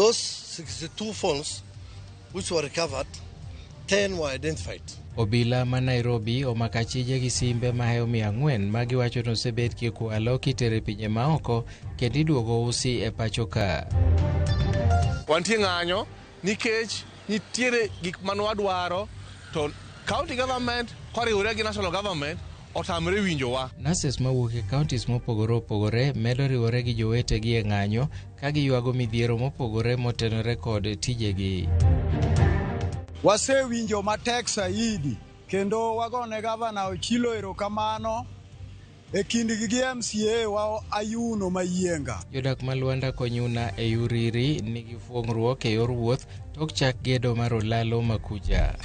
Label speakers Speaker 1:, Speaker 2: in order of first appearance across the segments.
Speaker 1: Those 62 phones which were recovered, 10 were identified.
Speaker 2: Obila ma Nairobi omako achije gi simbe mahewo 400 ma giwacho ni osebed kikwalo kitero e pinje maoko kendo iduogo usi e pacho ka.
Speaker 3: Wantie ng'anyo nikech nitiere gik mane wadwaro to county government koriwore gi national government otamre winjowa.
Speaker 2: Nurses mawuok e counties mopogore opogore medo riwore gi jowetegi e ng'anyo ka giywago midhiero mopogore motenore kod tijegi.
Speaker 4: Wasewinjo matek saidi kendo wagone gavana Ochilo erokamano e kindgi gi MCA wa Ayuno Mayienga.
Speaker 2: Jodak ma Luanda Konyuna e Uriri nigi fuong'ruok e yor wuoth tok chak gedo mar olalo Makuja.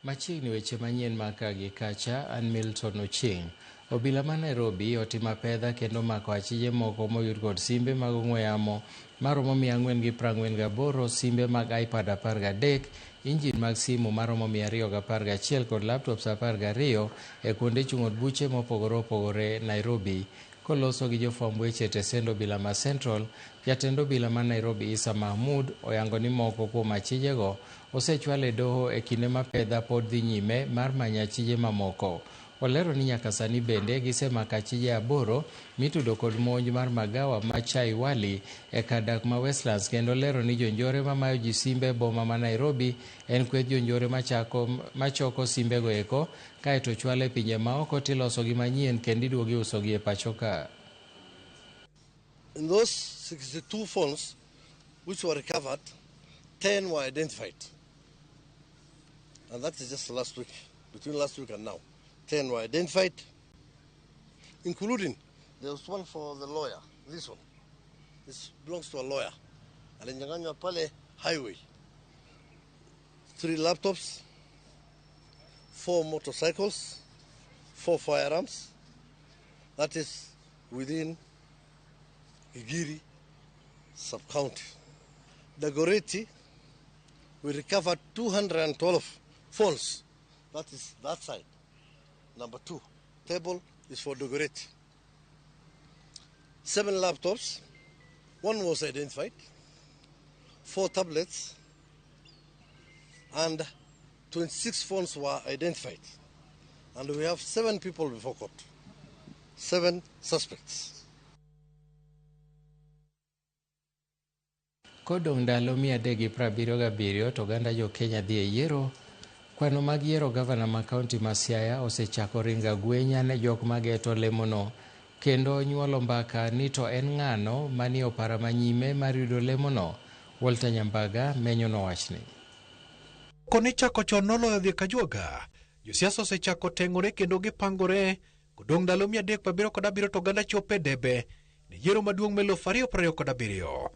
Speaker 2: Machiegni weche manyien maka gi kacha, an Milton Ochieng. Obila ma Nairobi otimo apedha kendo mako achije moko moyud kod simbe mag ong'we yamo maromo 448, simbe mag iPad 13, injin mag simu maromo 211 kod laptops 12 e kuonde chung' od buche mopogore opogore Nairobi. Koloso gi jofwamb weche e tesend obila ma Central, jatend obila ma Nairobi Issa Mahmoud oyango ni moko kuom achijego osechwal e doho e kinde ma pedha pod dhi nyime mar manyo achije mamoko. Olero ni nyaka sani bende gisemako achije 8 mitudo kod monj mar magawa ma Chai Wali e kar dak ma Westlands, kendo olero ni jonjore mamayo ji simbe e boma ma Nairobi en kweth jonjore machoko simbego eko kaeto chwalo e pinje maoko tilosogi manyien kendo iduogo iusogi e pacho ka.
Speaker 1: In those 62 phones which were recovered, 10 were identified. And that is just last week, between last week and now. 10 were identified, including there was one for the lawyer, this one. This belongs to a lawyer. Alinyang'anywa pale highway. 3 laptops, 4 motorcycles, 4 firearms. That is within Gigiri sub-county. Dagoretti, we recovered 212 phones. That is that side. Number 2 table is for Dagoretti. 7 laptops, 1 was identified, 4 tablets, and 26 phones were identified. And we have 7 people before court, 7 suspects.
Speaker 2: Kodong' ndalo 377 to oganda jo Kenya dhi e yiero. Kwano mag yiero gavana ma kaunti ma Siaya osechako ringo agwenya ne jok mageto lemono kendo nyuolo mbaka ni to en ng'ano manie opara manyime mar yudo lemono. Walter Nyambaga menyo nowachni.
Speaker 5: Koni chako chon noloyo dhi Kajuoga, josiasa osechako teng'ore kendo gipangore. Kodong' ndalo 377 to oganda chopo e debe ne yiero maduong' mar 2027.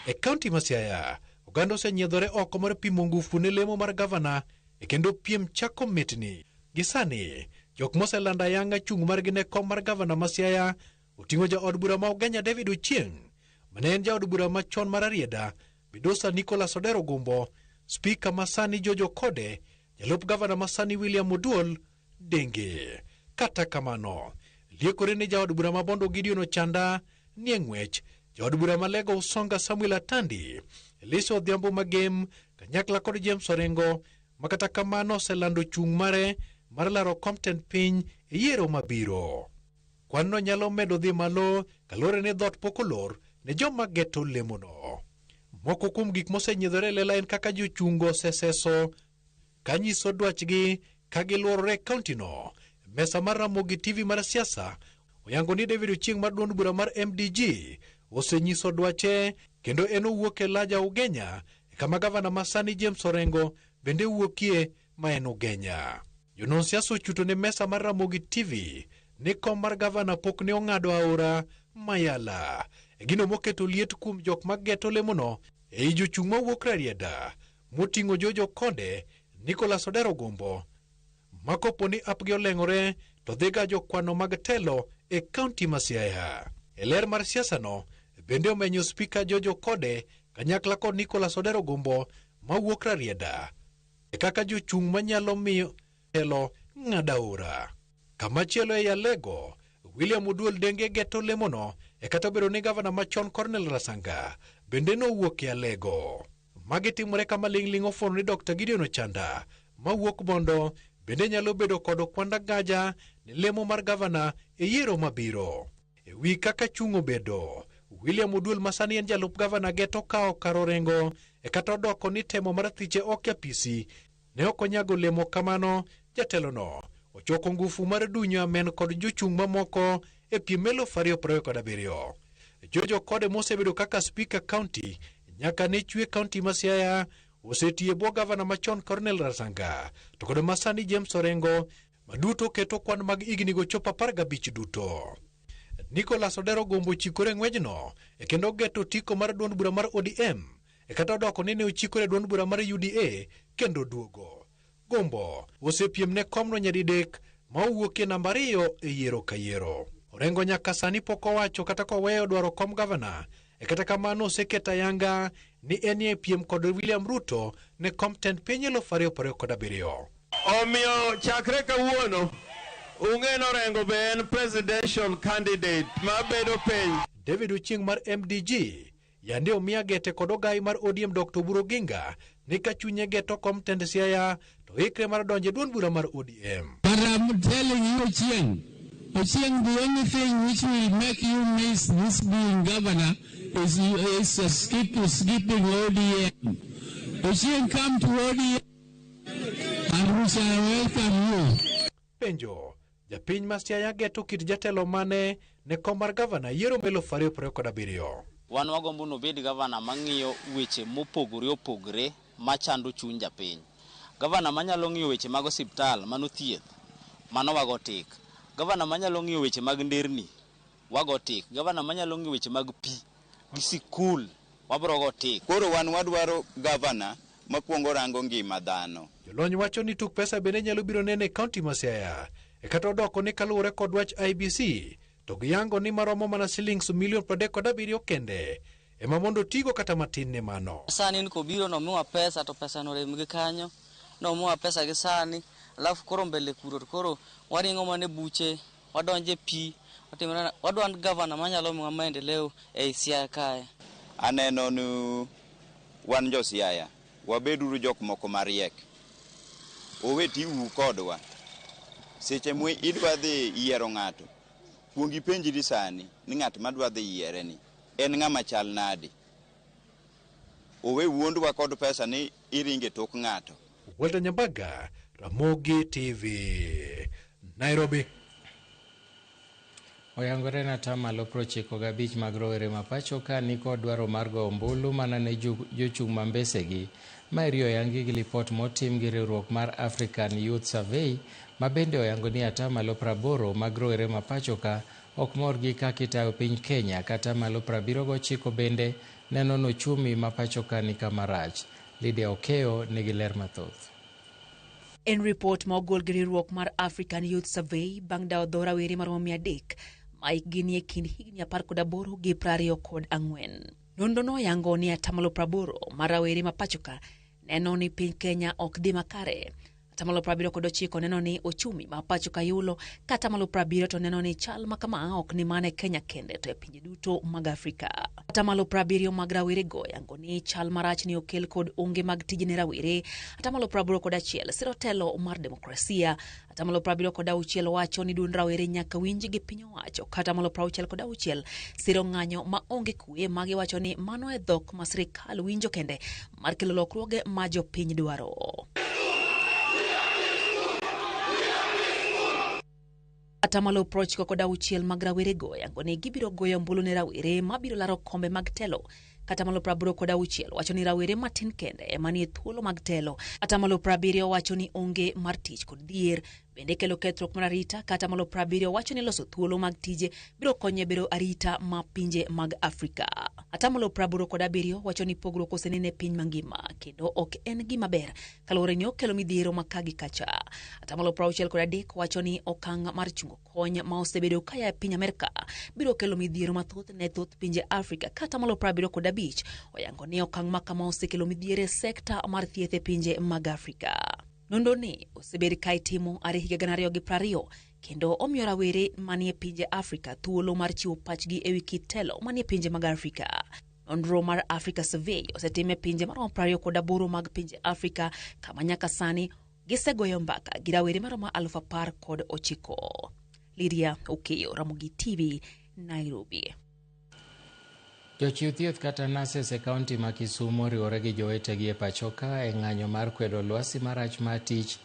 Speaker 5: E kaunti ma Siaya, oganda osenyiedhore oko mar pimo ngufu ne lemo mar gavana e kendo piem chako mitni. Gi sani, jok moselando ayanga chung' margi ne kom mar gavana ma Siaya oting'o jaod bura ma Ugenya David Ochieng', mane en jaod bura machon mar Rarieda, Midosa Nicholas Odero Gumbo, spika ma sani Jojo Kode, jalup gavana ma sani William Oduol Denge. Kata kamano, liekore ni jaod bura ma Bondo Gideon Ochanda nie ng'wech, jaod bura ma Lego Usonga Samuel Atandi, Elisa Odhiambo Magem, kanyakla kod James Orengo, ma kata kamano oselando chung' mare mar laro kom tend piny e yiero mabiro. Kwanno nyalo medo dhi malo kaluwore ni dhoot pok olor ne joma geto lemono. Moko kuom gik mosenyiedhore e lela en kaka jochungo oseseso kanyiso dwachgi ka giluorore e kaunti no. Mesa mar Ramogi TV mar siasa oyango ni David Ochieng' mar duond bura mar MDG osenyiso dwache kendo en owuok e Laja Ugenya kama gavana ma sani James Orengo bende wuokie ma en Ugenya. Jonon siasa ochuto ne mesa mar Ramogi TV ni kom mar gavana pok ne ong'ado aora Mayala. E gino moketo liet kuom jok mageto lemono ei jochung' mawuok Rarieda moting'o Jojo Konde, Nicholas Odero Gumbo, ma kopo ni apgi oleng'ore to dhi ga jokwano mag telo e kaunti ma Siaya. E ler mar siasa no bende omenyo spika Jojo Kode kanyakla kod Nicholas Odero Gumbo mawuok Rarieda e kaka jochung' manyalo miyo telo ng'ado aora. Kamachielo ei Alego, William Oduol Denge geto lemono e kata obedo ni gavana machon Cornel Rasanga bende nowuok e Alego. Magi timore kama ling'ling' ofuono ni Dr. Gideon Ochanda mawuok Bondo bende nyalo bedo kod okwanda gaja ne lemo mar gavana e yiero mabiro. E wi kaka chung' obedo, William Oduol masani en jalup gavana geto kawo kar Orengo e kata odoko ni temo mar thiche ok e apisi ne ok onyago lemo kamano. Jatelono ochoko ngufu mar dunyo amen kod jochung' mamoko e piem 2027. George Okode mosebedo kaka spika county nyaka ne chwe county ma Siaya osetiyo e bwo gavana machon Cornel Rasanga to kod masani James Orengo maduto keto kwan mag higni go chopo 15 duto. Nicholas Odero gombo chikore e ng'wejno e kendo geto tiko mar duond bura mar ODM e kata odoko ni ne ochikore e duond bura mar UDA kendo duogo. Gombo osepiem ne komno nyadidek ma owuokie namba 2 e yiero ka yiero. Orengo nyaka sani pok owacho kata koweyo dwaro kom gavana e kata kamano oseketo ayanga ni enie piem kod William Ruto ne kom tend piny 2027.
Speaker 6: Omiyo chakre kawuono ung'e ni Orengo be en presidential candidate mabedo piny.
Speaker 5: David Ochieng' mar MDG yande omiya gete kod ogai mar ODM Dr. Oburu Oginga ni ka chunye geto kom tend Siaya to ikre mar donjo e duond bura mar ODM.
Speaker 7: But I'm telling you, Ochieng, Ochieng, the only thing which will make you miss this being governor is skipping ODM. Ochieng, come to ODM and we shall welcome you.
Speaker 5: Penjo, japiny ma Siaya geto kit jatelo mane ne kom mar gavana yiero 2027.
Speaker 8: Wan wagombo nobed gavana mang'iyo weche mopogore opogore machando chuny japiny. Gavana manyalo ng'iyo weche mag osiptal, mano thieth, mano wago tik. Gavana manyalo ng'iyo weche mag nderni, wago tik. Gavana manyalo ng'iyo weche mag pi gi sikul, wabro go tik.
Speaker 9: Koro wan wadwaro gavana makwongo rango ngima dhano.
Speaker 5: Jolony wacho ni tuk pesa bende nyalo biro nene e kaunti ma Siaya e kata odoko ni kaluwore kod wach IEBC to giyango ni maromo mana silings milion 37 kende ema mondo tigo kata matin ne mano.
Speaker 10: Sani ni kobiro nomiwa pesa to pesa norem gi kanyo, nomiwa pesa gi sani, alafu koro mbele kuro to koro waringo mana e buche, wadonje pi, watimore wadwa gavana manyalo miwa maendeleo ei Siaya kae.
Speaker 9: Aneno ni wan jo Siaya wabeduru jok moko mariek. Owe tiuru kodwa. Seche mwe idwa dhi yiero ng'ato, kuong ipenjri sani ni ng'at madwa dhi yiere ni en ng'ama chal nadi. Owe wuondwa kod pesa ni iringe tok ng'ato.
Speaker 5: Walter Nyambaga, Ramogi TV, Nairobi.
Speaker 2: Oyangore na atamalo 95 mag rowere ma pacho ka nikod dwaro mar goyo ombulu mana ne jochung' ma mbesegi. Maeri oyangi gi lipot motim gi riwruok mar African Youth Survey ma bende oyango ni atamalo 80 mag rowere ma pacho ka ok mor gi kaka itayo piny Kenya kata atamalo 79 bende neno ni ochumi ma pacho ka ni kama rach. Lydia Okeo nigi ler mathoth.
Speaker 11: En ripot ma ogol gi riwruok mar African Youth Survey bang' dawo dho rawere maromo 300 ma hikgi nie kind higni 18 gi 24. Nonro no oyango ni atamalo 80 mar rawere ma pacho ka neno ni piny Kenya ok dhi makare. Atamalo 79 neno ni ochumi ma pacho ka yulo, ka atamalo 70 to neno ni chal ma kama ok ni mana e Kenya kende to e pinje duto mag Afrika. Atamalo 70 mag rawerego yango ni chal marach ni okel kod onge mag tije ne rawere. Atamalo 81 siro telo mar demokrasia. Atamalo 76 wacho ni duond rawere nyaka winj gi piny owacho. Ka atamalo 66 siro ng'anyo ma onge kwe ma giwacho ni mano e dhok ma sirikal winjo kende mar kelo lokruoge ma jopiny dwaro. Atamalo 96 mag rawerego yango ni gibiro goyo ombulu ne rawere mabiro laro kombe mag telo. Atamalo 86 wacho ni rawere matin kende ema nie thuolo mag telo. Atamalo 70 wacho ni onge mar tich kod dhier bende kelo kethruok mar arita. Ka atamalo 70 wacho ni loso thuolo mag tije biro konyo e bero arita ma pinje mag Afrika. Atamalo 87 wacho ni pogruok osenene e piny mangima kendo ok en gima ber kaluwore ni okelo midhiero ma ka gi kacha. Atamalo 63 wacho ni okang' mar chungo kony ma osebedo kaya e piny Amerka biro kelo midhiero mathoth ne thoth pinje Afrika. Ka atamalo 75 oyango ni okang' ma kama osekelo midhiero e sekta mar thieth e pinje mag Afrika. Nonro ni osebed ka itimo are higa 2020 kendo omiyo rawere manie pinje Afrika thuolo mar chiwo pachgi ewi kit telo manie pinje mag Afrika. Nonro mar Africa Survey osetim e pinje maromo 28 mag pinje Afrika kama nyaka sani gisegoyo mbaka gi rawere maromo 19,000. Lydia Okeyo, Ramogi TV, Nairobi.
Speaker 2: Jochiw thieth kata nurses e kaunti ma Kisumu oriwore gi jowetegi e pachoka e ng'anyo mar kwedo lwasi marach mar tich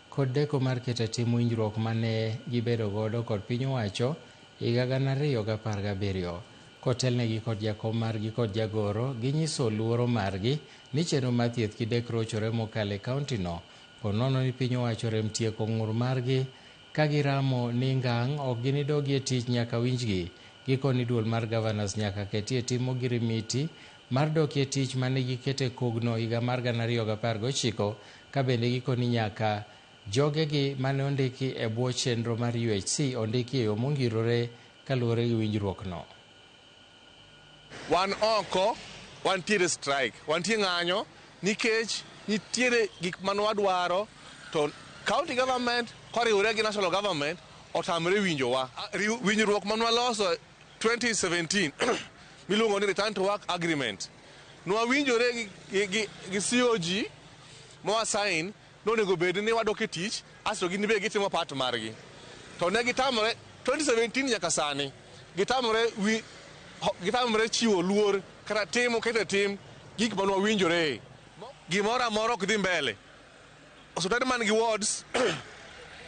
Speaker 2: kod deko mar keto tim winjruok mane gibedo godo kod piny owacho higa 2017. Kotelnegi kod jakom margi kod jagoro, ginyiso luoro margi ni chenro mar thieth gi dek rochore mokalo e kaunti no ponono ni piny owacho rem tieko ng'ur margi ka giramo ni ngang' ok ginidogi e tich nyaka winjgi. Gikoni duol mar governors nyaka ketie tim ogirimiti mar dokie tich mane gikete kogno higa mar 2019 ka bende gikoni nyaka jogegi mane ondiki e bwo chenro mar UHC ondiki e yo mongirore kaluwore gi winjruok no.
Speaker 3: Wan oko wantiere strike, wantie ng'anyo nikech nitiere gik mane wadwaro to county government koriwore gi national government otamre winjowa. Winjruok mane waloso 2017 miluongo ni return to work agreement nwawinjore gi COG ma sign nonego bed ni wadok e tich asto gin be gitimo part margi to ne gitamore 2017 nyaka sani gitamore gitamore chiwo luor kata timo keto tim gik mane wawinjore. Gimoro amora ok dhi mbele. Osiptande man gi wards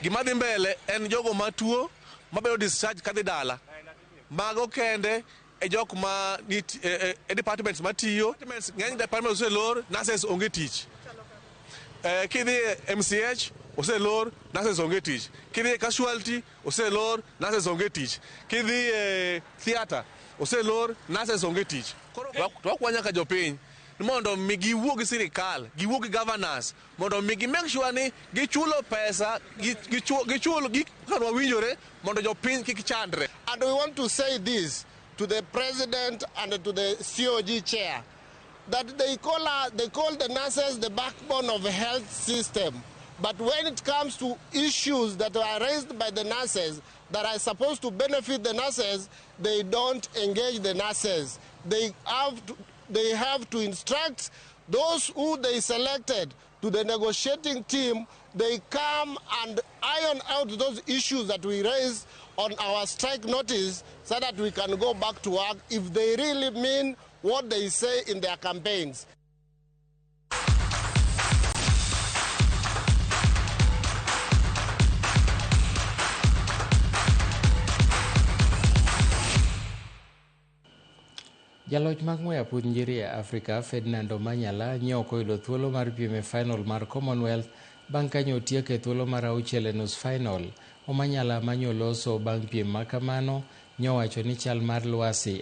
Speaker 3: gima dhi mbele en jogo matuo mabedo discharge kadhi dala. Mago kende e jok ma e departments matiyo. Ng'eny departments oselor, nurses onge tich. Kidhi e MCH oselor, nurses onge tich. Kidhi e casualty oselor, nurses onge tich. Kidhi e theatre oselor, nurses onge tich. Koro to wakwa nyaka jopiny mondo mi giwuo gi sirikal, giwuo gi governors mondo mi gi make sure ni gichulo pesa, gichul gik kaka wawinjore mondo jopiny kik chandre.
Speaker 1: And we want to say this to the president and to the COG chair, that they call the nurses the backbone of the health system. But when it comes to issues that are raised by the nurses that are supposed to benefit the nurses, they don't engage the nurses. They have to instruct those who they selected to the negotiating team. They come and iron out those issues that we raised on our strike notice so that we can go back to work if they really mean what they say in their campaigns.
Speaker 2: Jaloch mag ng'weyo aputh njiri e Afrika Ferdinand Omanyala ne ok oyudo thuolo mar piem e final mar Commonwealth bang' ka nyotieko e thuolo mar auchiel e nus final. Omanyala manyoloso bang' piem makamano nyowacho ni chal mar lwasi